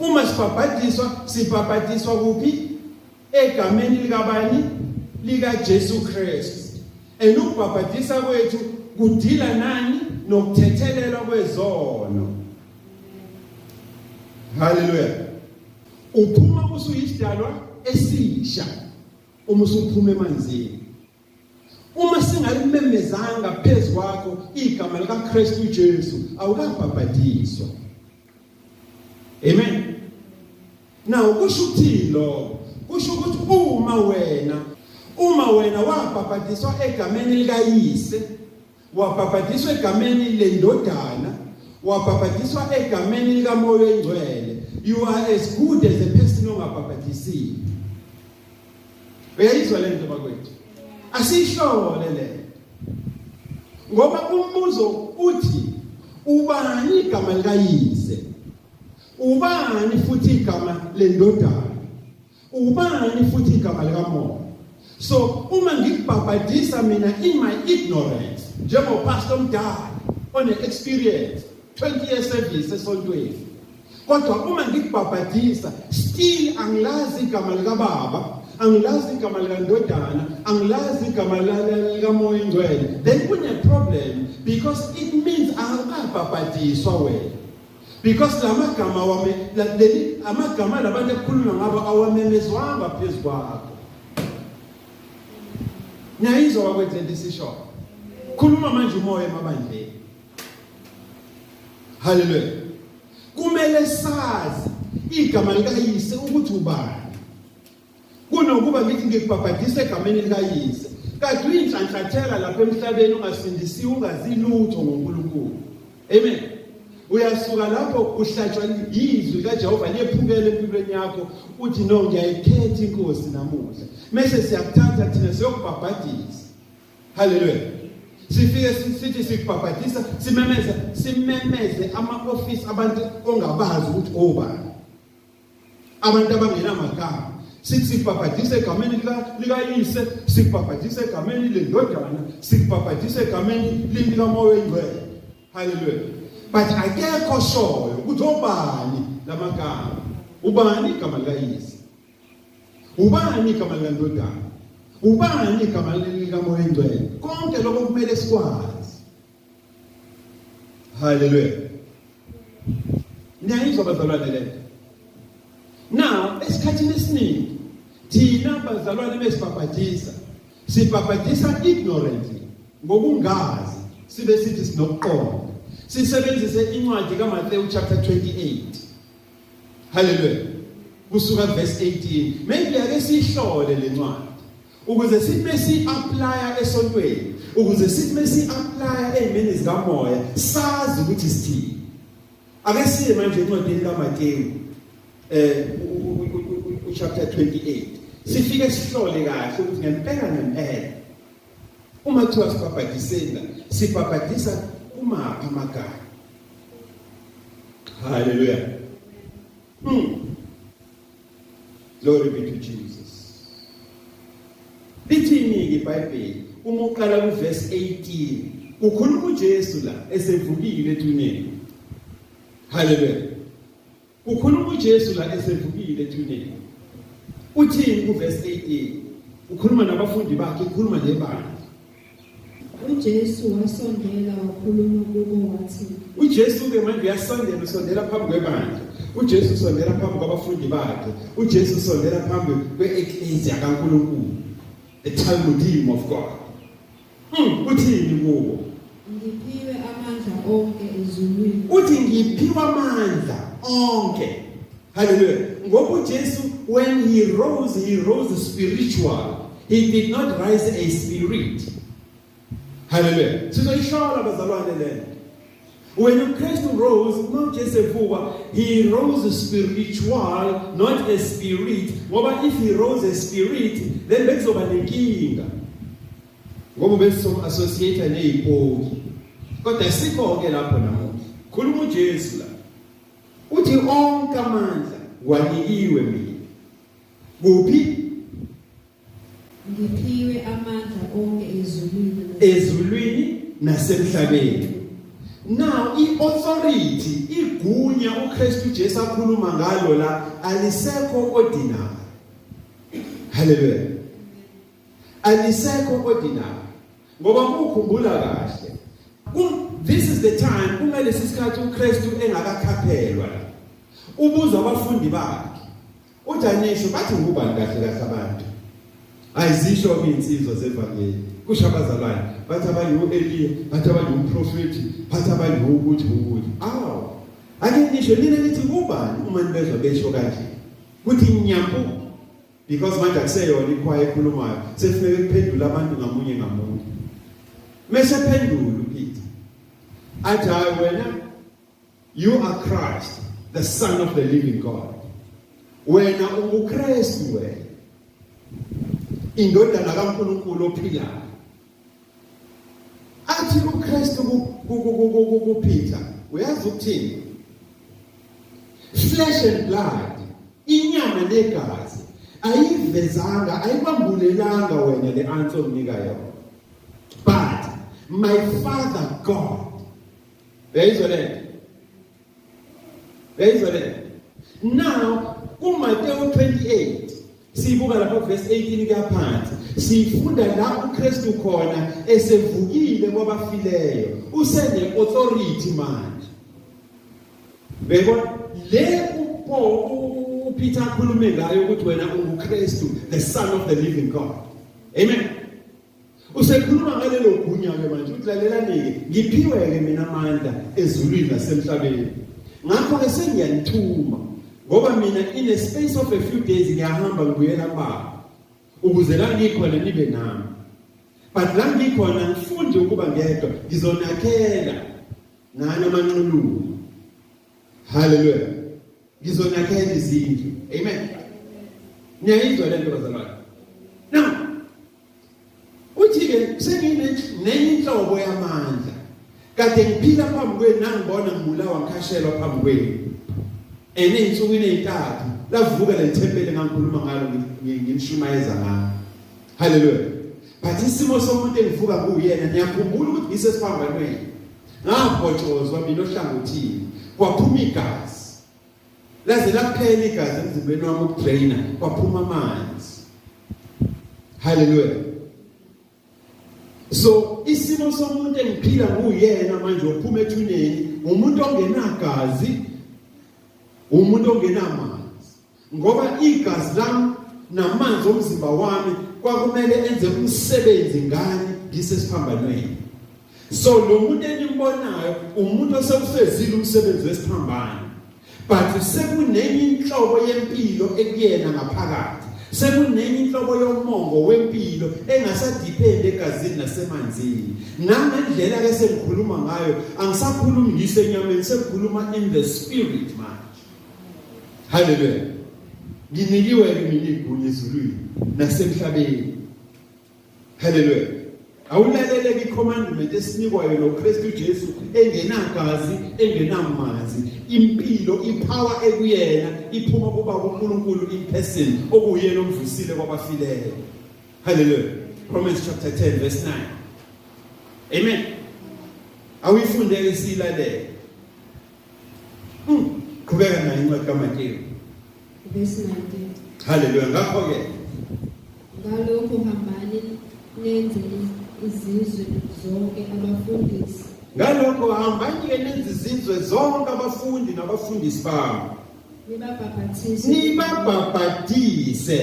Uma sibhabhadiswa, sibhabhadiswa kuphi? Egameni likabani? Lika Jesu Kristu. And ukubhabhadisa kwethu kudila nani? Nokuthethelelwa kwezono. Hallelujah. Uphuma usuyisidalwa esisha uma usuphuma emanzini. Uma singalimemezanga phezu kwakho igama likaKristu Jesu, awukabhabhadiswa. Amen. Now kusho ukuthini lokho? Kusho ukuthi uma wena wabhabhadiswa egameni likaYise, wabhabhadiswa egameni lendodana, wabhabhadiswa egameni likaMoya oNgcwele, you are as good as a person ongabhabhadisiwe. Uyayizwa le nto bakwethu? Asihlole le. Ngoba umbuzo uthi, ubani igama likayise? Ubani futhi igama lendodana? Ubani futhi igama likaMoya? So uma ngikubhabhadisa mina in my ignorance njengopastor omdala one experience 20 years service esontweni, kodwa uma ngikubhabhadisa still angilazi igama likaBaba, angilazi igama likaNdodana, angilazi igama likaMoya Ingcwele, then kune problem, because it means awukabhabhadiswa wena, because lamagama wami leli amagama labantu ekukhulunywa ngabo awamemezwanga phezu kwakho. Niyayizwa bakwethu lento isisho? Khuluma manje umoya emabandleni. Haleluya. Kumele sazi igama likayise ukuthi ubani, kunokuba ngithi ngikubhabhadisa egameni likayise kade uyinhlanhlatheka lapha emhlabeni, ungasindisiwe, ungazi lutho ngoNkulunkulu. Amen. Uyasuka lapho uhlatshwa yizwi kaJehova, liyephukela empilweni yakho, uthi, "No, ngiyayikhetha inkosi namuhla." Mase siyakuthatha thina siyokubhabhadisa. Haleluya. Sifike sithi sikubhabhadisa, simemeze simemeze ama-office abantu ongabazi ukuthi obani, abantu abangenamagama. Sithi sikubhabhadisa egameni likayise, sikubhabhadisa egameni lendodana, sikubhabhadisa egameni likaMoya Oyingcwele. Haleluya. But akekho shoyo ukuthi obani lamagama, ubani igama likayise, ubani igama likandodana, ubani igama likaMoya Oyingcwele. Konke lokho kumele sikwazi. Haleluya. Niyayizwa bazalwane lento? Now esikhathini esiningi thina bazalwane besibhabhadisa, sibhabhadisa ignorantly, ngokungazi, sibe sithi sinokuqonda. Sisebenzise incwadi kaMathewu chapter 28. Haleluya. Kusuka verse 18. Maybe ake sihlole lencwadi ukuze sithi mesi-applya esontweni, ukuze sithi mesi-applya ey'meni zikamoya, sazi ukuthi sithini. Ake siye manje encwadini kaMateyu uchapter 28, sifike sihlole kahle ukuthi ngempela ngempela uma kuthiwa sibhabhadiseni la, sibhabhadisa kumaphi amagama. Haleluya. Glory be to Jesus. Lithini-ke iBhayibheli uma uqala kuverse 18? Ukhuluma uJesu la esevukile ethuneni. Haleluya. Ukhuluma uJesu la esevukile ethuneni. Uthini kuverse 18? Ukhuluma nabafundi bakhe, ukhuluma nebandla. UJesu wasondela wakhuluma kubo wathi, uJesu ke manje uyasondela, usondela phambi kwebandla. UJesu usondela phambi kwabafundi bakhe. UJesu usondela phambi kwe-ecclesia kaNkulunkulu, the Talmudim of God. Uthini kubo? "Ngiphiwe amandla onke ezulwini." Uthi, "Ngiphiwa amandla onke." Haleluya. Ngoba uJesu, when he rose, he rose spiritual. He did not rise a spirit. Haleluya. Sizoyihlola bazalwane lento. When Christ rose, uma uJesu evuka, he rose spiritual, not a spirit, ngoba if he rose a spirit, then bekuzoba nenkinga, ngoba besizomu associate nezipoki. Kodwa sikho ke lapho namuhla. Khuluma uJesu la, uthi, "Onke amandla wanikiwe mina." Kuphi? Ngiphiwe amandla onke ezulwini. Ezulwini nasemhlabeni. Now i-authority, igunya uKristu Jesu akhuluma ngalo la alisekho ordinary. Hallelujah. Alisekho ordinary. Ngoba ukukhumbula kahle, this is the time, kungalesi sikhathi uKristu engakakhaphelwa la. Ubuza abafundi bakhe. Uthi anisho bathi ngubani kahle kahle abantu. Ayizisho ke insizwa zevangeli. Kusho abazalwane bathi abanye uEliya, bathi abanye umprofeti, bathi abanye ukuthi ukuthi. Aw. Ake nisho nina nithi ngubani uma nibezwa besho kanje. Kuthi nyampu because manje akuseyona ikhwaya ekhulumayo, sekufuneka kuphendule abantu ngamunye ngamunye. Mese phendula uPeter. Athi hayi wena, you are Christ, the Son of the living God. Wena unguKristu wena. Indodana kaNkulunkulu ophilayo. Athi uKristu kuPeter, uyazi ukuthini? Flesh and blood, inyama negazi ayivezanga, ayikwambulelanga wena le answer onginika yona. But my Father God. Uyayizwa lento? Uyayizwa lento? Now kuMateyu 28 siyibuka lapha verse 18 kuyaphansi, sifunda la uKristu khona esevukile kwabafileyo, usene authority manje. Bebona le uPaul uPeter akhulume ngayo ukuthi wena unguKristu, the Son of the living God. Amen. Usekhuluma ngalelo gunya ke manje, uthi lalelani-ke, ngiphiwe-ke mina amandla ezulwini nasemhlabeni, ngakho-ke sengiyanithuma, ngoba mina in a space of a few days ngiyahamba ngibuyela kubaba, ukuze la ngikhona nibe nami, but la ngikhona ngifunde ukuba ngedwa, ngizonakhela nani amanxuluma. Haleluya. Ngizonakhela izindlu. Amen. Niyayizwa lento bazalwane? Now uthi ke sengine nenye inhlobo yamandla. Kade ngiphila phambi kwenu, nangibona ngibulawa ngikhashelwa phambi kwenu. Ene insukwini ezintathu lavuka leli thempeli engangikhuluma ngalo, nginishumayeza ngalo. Haleluya. But isimo somuntu engivuka kuyena, niyakhumbula ukuthi ngisesiphambanweni. Ngabhotshozwa mina ohlangothini, kwaphuma igazi. Laze laphela igazi emzimbeni wami ukudraina, kwaphuma amanzi. Haleluya. So isimo somuntu engiphila nguyena manje ophuma ethuneni, umuntu ongenagazi, umuntu ongenamanzi. Ngoba igazi lami namanzi omzimba wami kwakumele enze umsebenzi ngani ngisesiphambanweni. So lo muntu enimbonayo umuntu osewufezile umsebenzi wesiphambano, but sekunenye inhlobo yempilo ekuyena ngaphakathi, sekunenye inhlobo yomongo wempilo engasadepend egazini nasemanzini. Nangendlela ke sengikhuluma ngayo, angisakhulumi ngisenyameni, sekukhuluma in the spirit manje. Haleluya. Nginikiwe ke mina igunya ezulwini nasemhlabeni. Haleluya. Awulalele i-commandment esinikwayo noKristu Jesu, engenagazi, engenamanzi. Impilo, ipower ekuyena iphuma kuBaba uNkulunkulu in person, okuyena omvusile kwabafileyo. Haleluya. Romans chapter 10 verse 9. Amen. Awuyifunde siyilalele. Qhubeka nayo incwadi kaMateyu. Verse 19. Haleluya. Ngakho ke ngalokho hambani nenze izizwe zonke abafundisi. Ngalokho hambani ke nenze izizwe zonke abafundi nabafundisi bami. Nibabhaphathise. Nibabhaphathise.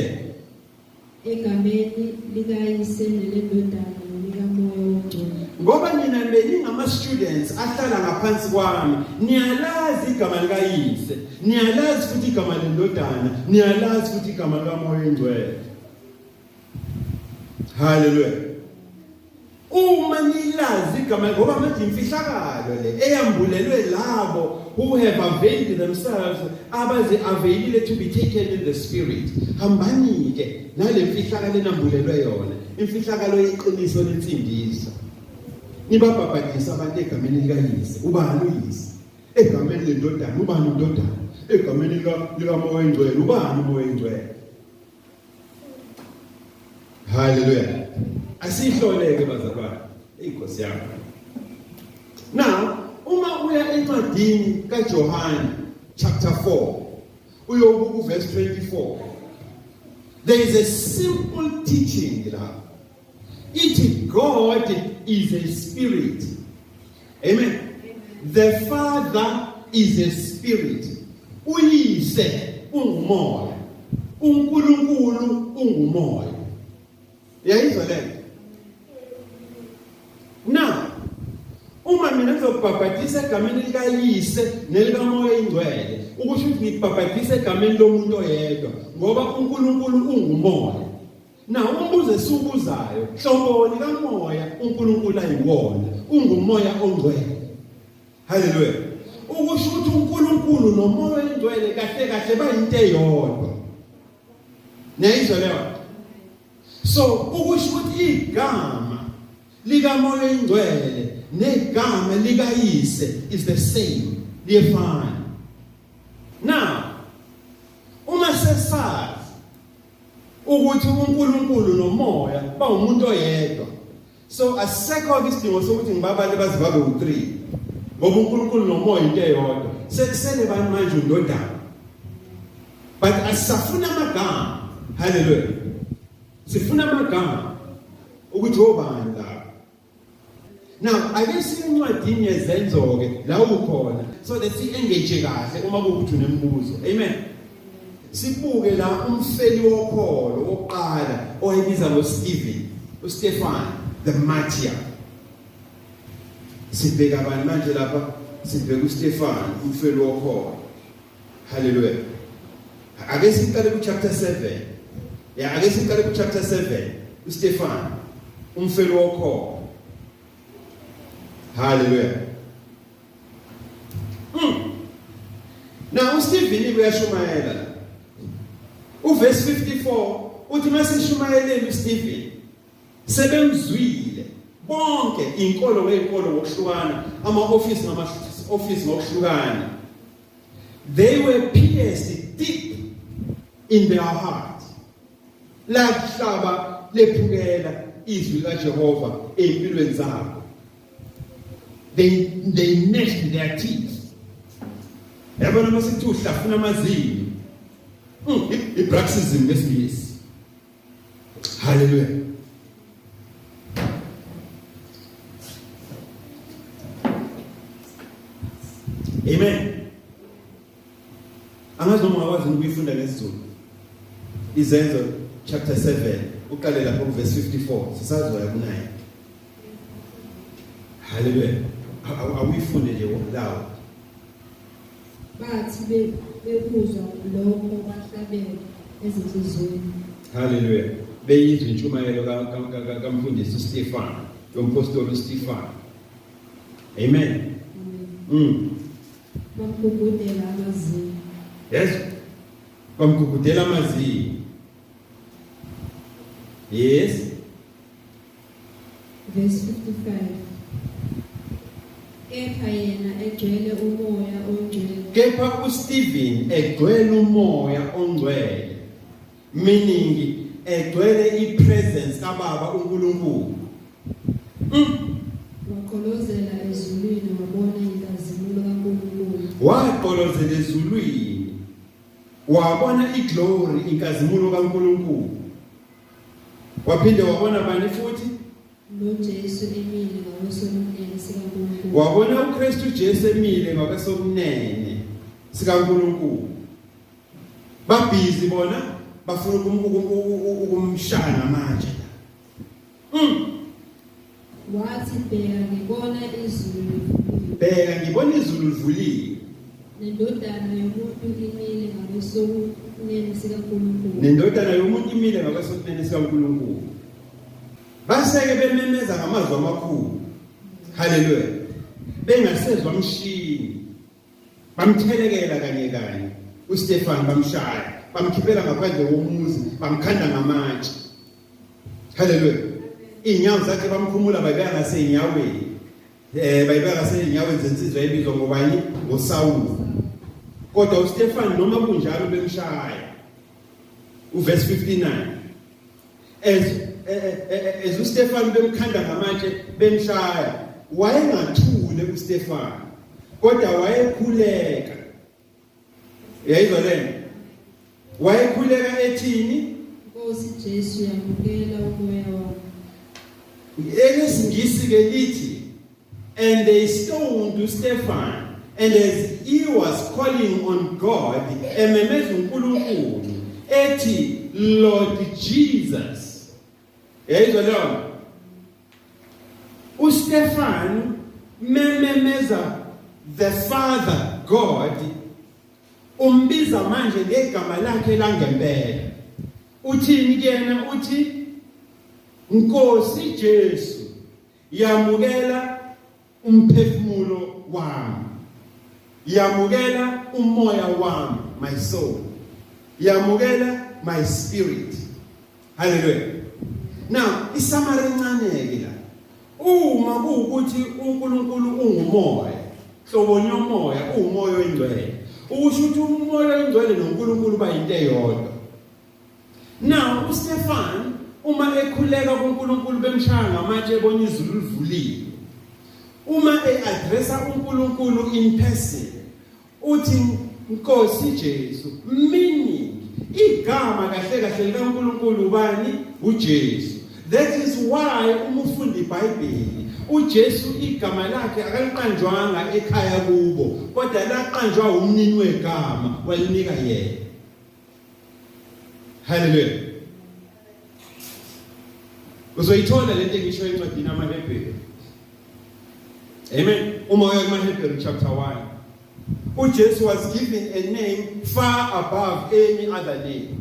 Egameni likaYise neleNdodana nelikaMoya oNgcwele. Ngoba nina beningama-students ahlala ngaphansi kwami, niyalazi igama likaYise, niyalazi futhi igama leNdodana, niyalazi futhi igama likaMoya oNgcwele. Haleluya. Uma nilazi igama, ngoba manje imfihlakalo le eyambulelwe labo who have availed themselves, abazi availile to be taken in the spirit. Hambani ke nale mfihlakalo enambulelwe yona, imfihlakalo yeqiniso lensindiso. Nibabhabhadisa abantu egameni likaYise. Ubani uYise? Egameni leNdodana. Ubani iNdodana? Egameni likaMoya oNgcwele. Ubani uMoya oNgcwele? Hallelujah. Asihloleke bazalwane. Inkosi yami. Now, uma uya encwadini kaJohane chapter 4 uyobuka uverse 24. There is a simple teaching la. Ithi God is a spirit. Amen. The Father is a spirit. Uyise ungumoya. uNkulunkulu ungumoya. Uyayizwa lento? Now, uma mina ngizokubhabhadisa egameni likaYise nelikaMoya Ingcwele, ukusho ukuthi ngikubhabhadisa egameni lomuntu oyedwa ngoba uNkulunkulu ungumoya. Na umbuzo esiwubuzayo, hloboni kamoya uNkulunkulu ayiwona, ungumoya ongcwele. Haleluya. Ukusho ukuthi uNkulunkulu nomoya ongcwele kahle kahle bayinto eyodwa. Niyayizwa leyo? So ukusho ukuthi igama likamoya oyingcwele negama likayise is the same, liyefana. Now uma sesazi ukuthi uNkulunkulu nomoya bawumuntu oyedwa so asisekho ke isidingo sokuthi ngibabale baze babe u3 ngoba uNkulunkulu nomoya into eyodwa sekusele bani manje undodana but asisafuna amagama haleluya sifuna amagama ukuthi obani laba Now ake siye encwadini yezenzo ke la ukhona so that si engage kahle uma kuwukuthi unemibuzo. Amen. Sibuke la umfeli wokholo wokuqala owayebiza ngoStephen, uStefan the martyr. Sibheka bani manje lapha? Sibheka uStefan umfeli wokholo. Hallelujah. Ake siqale ku chapter 7. Ya ake siqale ku chapter 7. uStefan umfeli wokholo. Hallelujah. Now uStephen uyashumayela la. Uverse 54 uthi maseshumayeleni uStephen sebemzwile bonke inkolo ngezinkolo ngokuhlukana ama-office ngama-office ngokuhlukana they were pierced deep in their heart lahlaba lephukela izwi likaJehova empilweni zabo they gnashed their teeth yabona mase kuthi uhlafuna amazinyo i-bruxism ngesingisi. Hallelujah. Amen. Angazi noma ungakwazi ukuyifunda ngesiZulu. Izenzo chapter 7 uqale lapho kuverse 54 sisazoya ku 9. Hallelujah. Awuyifunde nje lawo. Bathi bekuzwa lokho bahlabeka ezinhliziyweni. Haleluya. Beyizwa intshumayelo kamfundisi uStefan, yompostoli uStefan. Amen. Bamgugudela amazinyo. Yes. Bamgugudela amazinyo. Yes. Verse 55. Kepha yena egcwele umoya ongcwele. Kepha uStephen egcwele umoya ongcwele. Meaning egcwele ipresence kaBaba uNkulunkulu. Waqolozela ezulwini wabona inkazimulo kaNkulunkulu. Waqolozela ezulwini wabona iglory inkazimulo kaNkulunkulu. Waphinde wabona bani futhi? NoJesu emile ngakwesokunene sikaNkulunkulu. Wabona uKristu Jesu emile ngakwesokunene sikaNkulunkulu. Babhizi bona bafuna ukumshaya ngamatshe la. Wathi bheka ngibona izulu livuliwe. Bheka ngibona izulu livuliwe. Nendodana yomuntu imile ngakwesokunene sikaNkulunkulu. Nendodana yomuntu imile ngakwesokunene sikaNkulunkulu. Baseke bememeza ngamazwi amakhulu. Haleluya. Bengasezwa mshini. Bamthelekela kanye kanye uStefan bamshaya, bamkhiphela ngaphandle komuzi, bamkhanda ngamatshe. Haleluya. Inyawo zakhe bamkhumula bayibeka ngasenyaweni. Bayibeka ngasenyaweni zensizwa ebizwa ngobani? NgoSawulu. Kodwa uStefan noma kunjalo bemshaya. Uverse 59. As As uStefan bemkhanda ngamatshe bemshaya, wayengathule uStefan, kodwa wayekhuleka. Uyayizwa lento? Wayekhuleka ethini? Nkosi Jesu, yamukela umoya wami. ElesiNgisi ke lithi, "And they stoned Stephen, and as he was calling on God," ememeza uNkulunkulu ethi, "Lord Jesus." Yayizwa leyo? UStefan mememeza the Father God, umbiza manje ngegama lakhe langempela. Uthini kuyena? Uthi, "Nkosi Jesu, yamukela umphefumulo wami, yamukela umoya wami, my soul, yamukela my spirit." Hallelujah. Now isummary encane ke la, uma kuwukuthi uNkulunkulu ungumoya, hlobo yomoya uwumoya oyingcwele, ukusho ukuthi umoya oyingcwele noNkulunkulu bayinto eyodwa. Now uStefan uma ekhuleka kuNkulunkulu, bemshaya ngamatshe, ebona izulu livuliwe, uma eaddressa uNkulunkulu in person uthi, "Nkosi Jesu," meaning igama kahle kahle likaNkulunkulu ubani? UJesu. That is why uma ufunda iBhayibheli, uJesu igama lakhe akaliqanjwanga ekhaya kubo, kodwa laqanjwa umnini wegama, walinika yena. Hallelujah. Uzoyithola lento engisho encwadini yamaHebheru. Amen. Uma uya kumaHebheru chapter 1, uJesu was given a name far above any other name.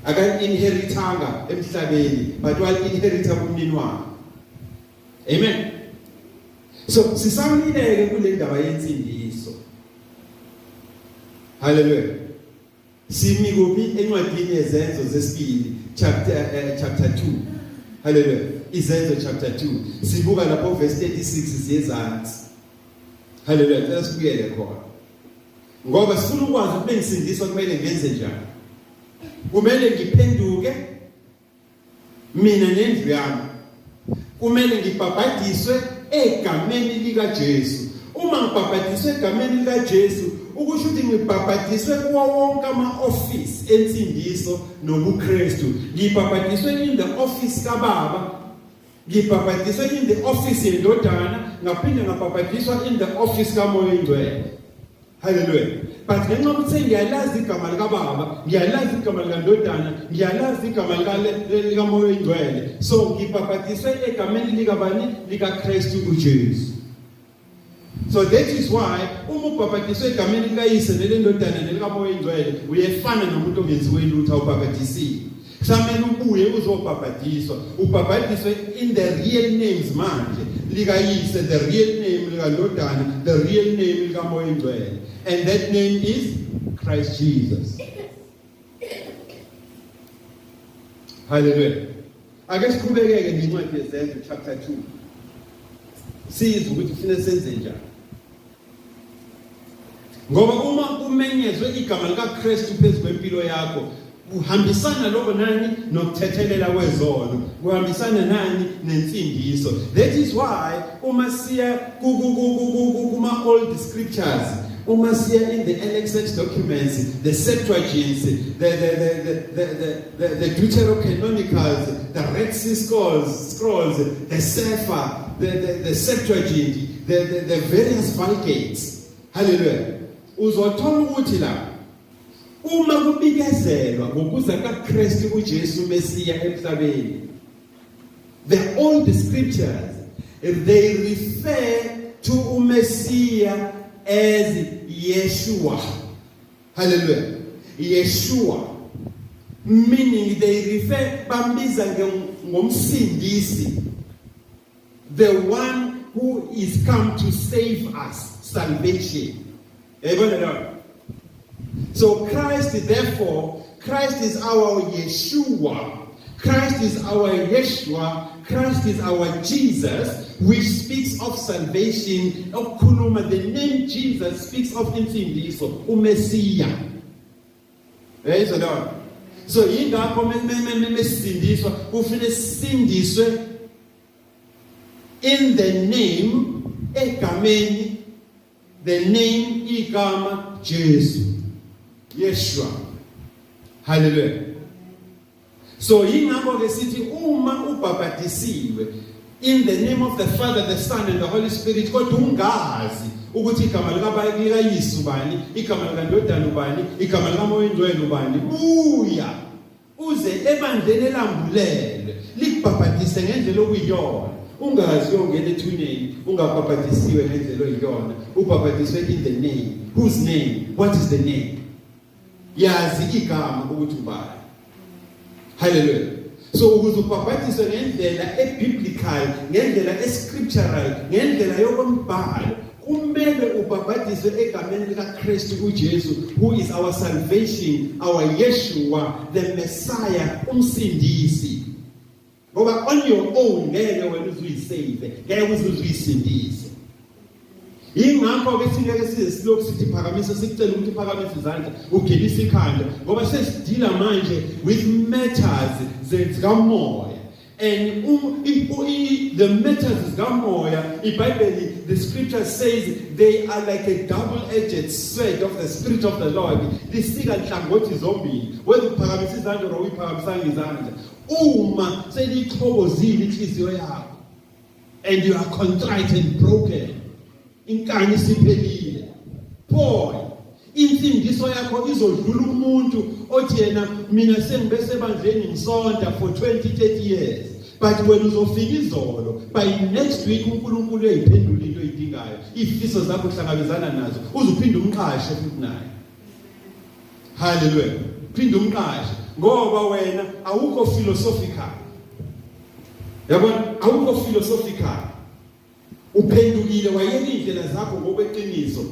Aka-inheritanga emhlabeni, but wali-inherita kumnini wakhe. Amen. So sisamile-ke kule ndaba yensindiso. Hallelujah. Simi kuphi? Encwadini yeZenzo zesibili chapter 2. Hallelujah. Izenzo chapter 2, sibuka lapho verse 36 siyezansi. Hallelujah. Cela sibuyele khona, ngoba sifuna ukwazi ukuthi bengisindiswa kumele ngenze njani. Kumele ngiphenduke mina nendlu yami, kumele ngibhabhadiswe egameni lika Jesu. Uma ngibhabhadiswe egameni lika Jesu, ukusho ukuthi ngibhabhadiswe kuwo wonke ama-office ensindiso nobuKristu. Ngibhabhadiswe in the office kaBaba, ngibhabhadiswe in the office yendodana, ngaphinde ngabhabhadiswa in the office kaMoya Oyingcwele. Hallelujah. But ngenxa yokuthi sengiyalazi igama likaBaba, ngiyalazi igama likaNdodana, ngiyalazi igama likaMoya Oyingcwele, so ngibhabhadiswe egameni likabani? LikaKristu uJesu. So that is why uma ubhabhadiswe egameni likaYise neleNdodana nelikaMoya Oyingcwele, uyefana nomuntu ongenziwe lutho, awubhabhadisiwe. Kusamele ubuye uzobhabhadiswa, ubhabhadiswe in the real names manje, likaYise, the real name likaNdodana, the real name likaMoya Oyingcwele, and that name is Christ Jesus. Hallelujah. Ake siqhubekeke ngencwadi yeZenzo chapter 2, sizwe ukuthi kufanele senze njani, ngoba uma kumenyezwe igama likaKristu phezu kwempilo yakho, kuhambisana lokho nani? Nokuthethelela kwezono. Kuhambisana nani? Nensindiso. That is why uma siya kuma old scriptures, uma siya in the LXX documents, the Septuagint, the Deuterocanonicals, the Red Sea Scrolls, the Sefer, the Septuagint, the various Vulgates, hallelujah, uzothola ukuthi la uma kubikezelwa ngokuza kaKristu uJesu Mesiya emhlabeni, the old scriptures, they refer to uMesiya as Yeshua. Hallelujah. Yeshua, meaning they refer, bambiza ngomsindisi, the one who is come to save us, salvation. Yayibona leyo? So Christ, therefore, Christ is our Yeshua. Christ is our Yeshua. Christ is our Jesus, which speaks of salvation. Okukhuluma, the name Jesus speaks of insindiso, uMesiya. Uyayizwa leyo? So yingakho mesindiswa kufanele sisindiswe in the name, egameni, the name, igama Jesu, Yeshua. Hallelujah. So yingakho ke sithi uma ubhabhadisiwe in the name of the Father, the Son and the Holy Spirit, kodwa ungazi ukuthi igama likaYise ubani, igama likaNdodana ubani, igama likaMoya oNgcwele ubani, buya uze ebandleni elambulelwe likubhabhadise ngendlela okuyiyona. Ungazi uyongena ethuneni ungabhabhadisiwe ngendlela oyiyona. Ubhabhadiswe in the name. Whose name? What is the name? Yazi igama ukuthi ubani. Hallelujah. So ukuze ubhabhadiswe ngendlela ebiblical, ngendlela escriptural, ngendlela yokombhalo, kumele ubhabhadiswe egameni likaKristu uJesu, who is our salvation, our Yeshua, the Messiah, umsindisi. Ngoba on your own ngeke wena uzuyisave, ngeke uze uzuyisindise. Yingakho ke singeke size silokhu sithi phakamisa, sikucela ukuthi uphakamise izandla, ugibise ikhanda, ngoba sesidila manje with matters zikamoya. And the matters zikamoya, iBhayibheli, the scripture says they are like a double-edged sword of the Spirit of the Lord. Lisika nhlangothi zombili, whether uphakamisa izandla or uyiphakamisanga izandla. Uma selixhokozile inhliziyo yakho and you are contrite and broken, inkani isiphelile, boy, insindiso yakho izodlula umuntu othi yena mina sengibe sebandleni ngisonta for 20 30 years, but wena uzofika izolo, by next week uNkulunkulu uyayiphendula into oyidingayo, izifiso zakho uhlangabezana nazo, uzuphinde umqashe futhi naye. Hallelujah. Phinde umqashe, ngoba wena awukho philosophical, yabona, awukho philosophical. Uphendukile, wayeka indlela zakho ngokweqiniso,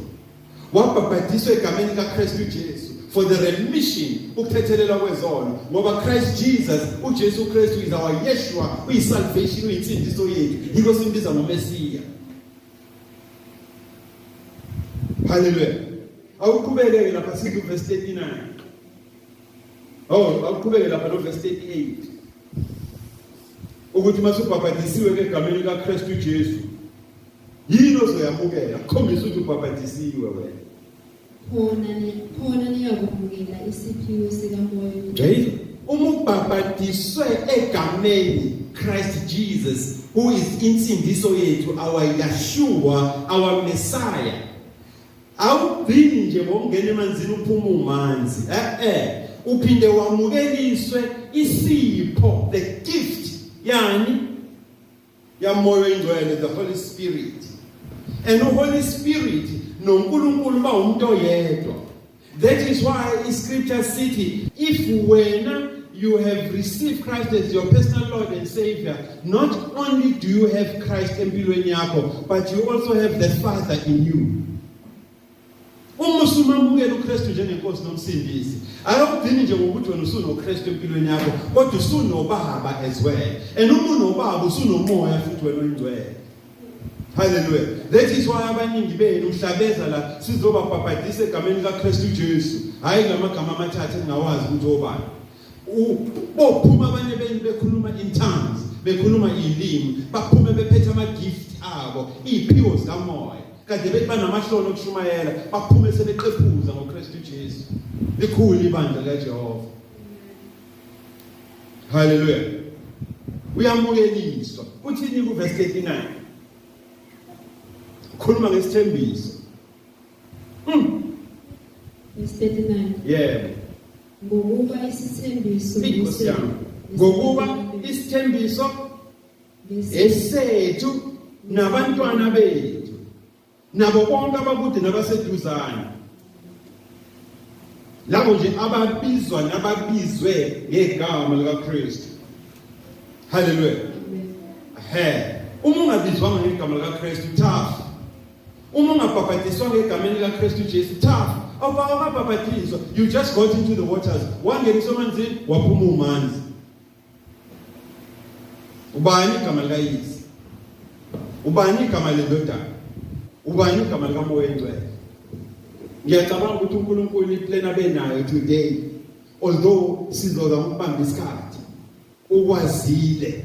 wabhabhadiswa egameni kaKristu Jesu for the remission, ukuthethelelwa kwezono, ngoba Christ Jesus, uJesu Kristu, is our Yeshua, uyisalvation, uyinsindiso yethu, yiko simbiza ngoMesiya. Hallelujah. Awuqhubeke lapha sithi verse 39. Oh, awuqhubeke lapha no verse 38. Ukuthi masubhabhadisiwe egameni likaKristu Jesu, yini ozoyamukela? Khombisa ukuthi ubhabhadisiwe wena. Khona niyakumukela isiphiwo sikaMoya. Right? Uma ubhabhadiswe egameni Christ Jesus, who is insindiso yethu, our Yeshua, our Messiah, awugcini nje ngokungena emanzini uphuma umanzi, uphinde wamukeliswe isipho, the gift yani yaMoya oNgcwele, the Holy Spirit. And the Holy Spirit noNkulunkulu ba umuntu oyedwa. That is why scripture sithi if wena you have received Christ as your personal Lord and Savior, not only do you have Christ empilweni yakho, but you also have the Father in you. Uma usumamukela uKristu njengenkosi nomsindisi, akakugcini nje ngokuthi wena usunoKristu empilweni yakho, kodwa usunobaba as well. And uma unobaba, usunomoya futhi wena oyingcwele. Hallelujah. That is why abaningi benu mhlabeza la sizobabhabhadisa egameni likaKristu Jesu, hayi ngamagama amathathu engingawazi ukuthi obani. Bophuma abanye benu bekhuluma in tongues, bekhuluma ilimi, baphume bephethe ama gift abo, iziphiwo zikamoya. Kade bethi banamahloni okushumayela, baphume sebeqephuza ngoKristu Jesu. Likhulu ibandla likaJehova. Hallelujah. Uyamukeliswa. Uthini ku verse 39? Khuluma ngesithembiso. Verse 39. Yebo. Ngokuba isithembiso Inkosi yami. Ngokuba isithembiso esethu nabantwana bethu, nabo bonke abakude nabaseduzane, labo nje ababizwa nababizwe ngegama likaKristu. Hallelujah. He, uma ungabizwanga ngegama likaKristu, tough. Uma ungabhabhadiswa ngegameni likaKristu Jesu, tough. Awubhabhadiswa, you just got into the waters, wangeniswa emanzini, waphuma umanzi. Ubani igama likaYise? Ubani igama lendodana? Ubani igama likaMoya oNgcwele? Ngiyacabanga ukuthi uNkulunkulu iplan abenayo today Although sizoza ukubamba isikhathi, ukwazile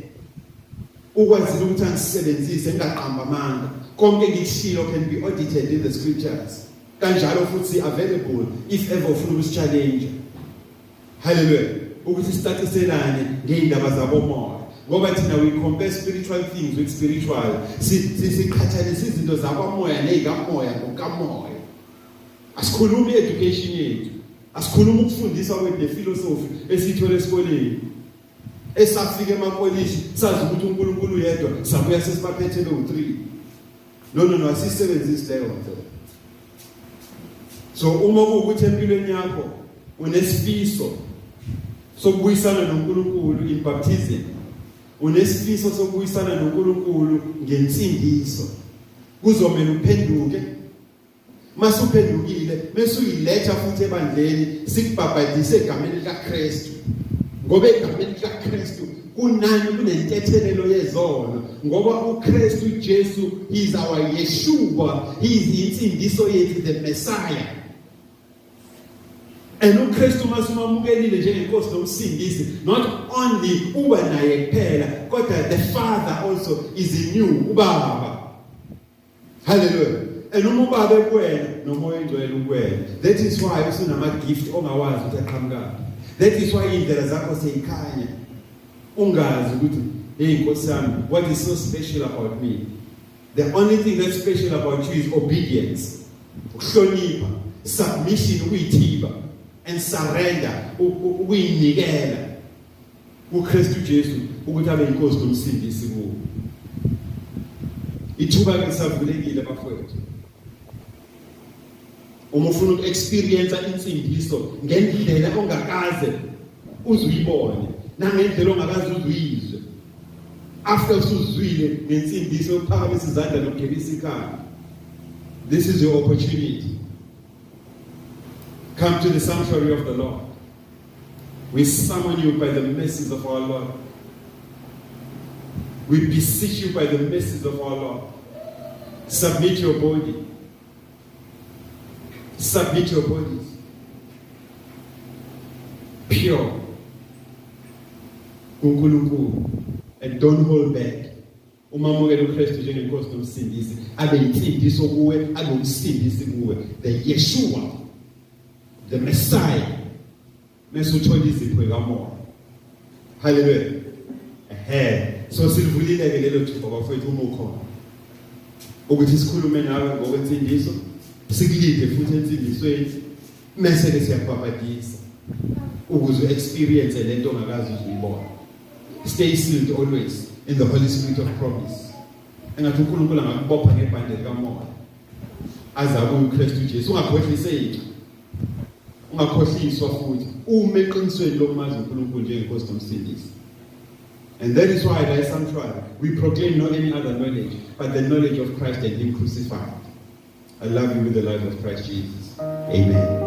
ukuthi angisebenzise, ngingaqamba amanga. Konke ngikushilo can be audited in the scriptures, kanjalo futhi available if ever ufuna ukusi-challenge. Hallelujah. Ukuthi sicaciselane ngeindaba zabomoya, ngoba thina we compare spiritual things with spiritual. Siqhathanisa izinto zakwamoya nezikamoya ngokamoya. Asikhulumi education yethu, asikhulumi ukufundiswa kwethu philosophy esiyithola esikoleni. Esafika emakolishi sazi ukuthi uNkulunkulu yedwa, sabuya sesibaphethe lo 3. No, asisebenzisi leyo nto. So uma kuwukuthi empilweni yakho unesifiso sokubuyisana noNkulunkulu in baptism, unesifiso sokubuyisana noNkulunkulu ngensindiso, kuzomela uphenduke. Masuphendukile bese uyiletha futhi ebandleni, sikubhabhadise egameni likaKristu, ngoba egameni likaKristu kunani kunentethelelo yezono, ngoba uKristu Jesu is our Yeshua, he is insindiso yethu, the Messiah. And uKristu masumamukelile njengenkosi nomsindisi, not only uba naye kuphela, kodwa the Father also is in you, ubaba. Hallelujah. And uma ubaba ekuwena, noMoya oNgcwele ukuwena. That is why usunama gift ongawazi ukuthi aqhamukaphi. That is why indlela zakho seyikhanya, ungazi ukuthi, hey Nkosi yami, what is so special about me? The only thing that's special about you is obedience, ukuhlonipha, submission, ukuyithiba, and surrender, ukuyinikela kuKristu Jesu ukuthi abe inkosi nomsindisi kuwe. Ithuba lisavulekile bafowethu. Uma ufuna uku-experience insindiso ngendlela ongakaze uzuyibone nangendlela ongakaze uzuyizwe, after usuzwile ngensindiso yokuphakamisa izandla nokugebisa ikhanda, this is your opportunity. Come to the sanctuary of the Lord. We summon you by the mercies of our Lord. We beseech you by the mercies of our Lord. Submit your body. Submit your bodies. Pure. kuNkulunkulu, and don't hold back. Umamukele uKristu njengenkosi nomsindisi, abe insindiso kuwe, abe umsindisi kuwe, the Yeshua, the Messiah, mase uthola izipho zikamoya. Hallelujah. Ehe, so silivulile ke lelo thuba bafowethu, uma ukhona, ukuthi sikhulume nawe ngokwensindiso, sikulide futhi ensindisweni, mase ke siyakubhabhadisa ukuze experience lento ongakazi uzuyibona. Stay sealed always in the Holy Spirit of promise. Engathi uNkulunkulu angakubopha ngebhande likamoya aze abuye uKristu Jesu. Ungakhohliseki, ungakhohliswa futhi, ume eqinisweni lokumazi uNkulunkulu njengenkosi nomsindisi. And that is why la sanctuary we proclaim not any other knowledge but the knowledge of Christ and him crucified. I love you with the love of Christ Jesus. Amen.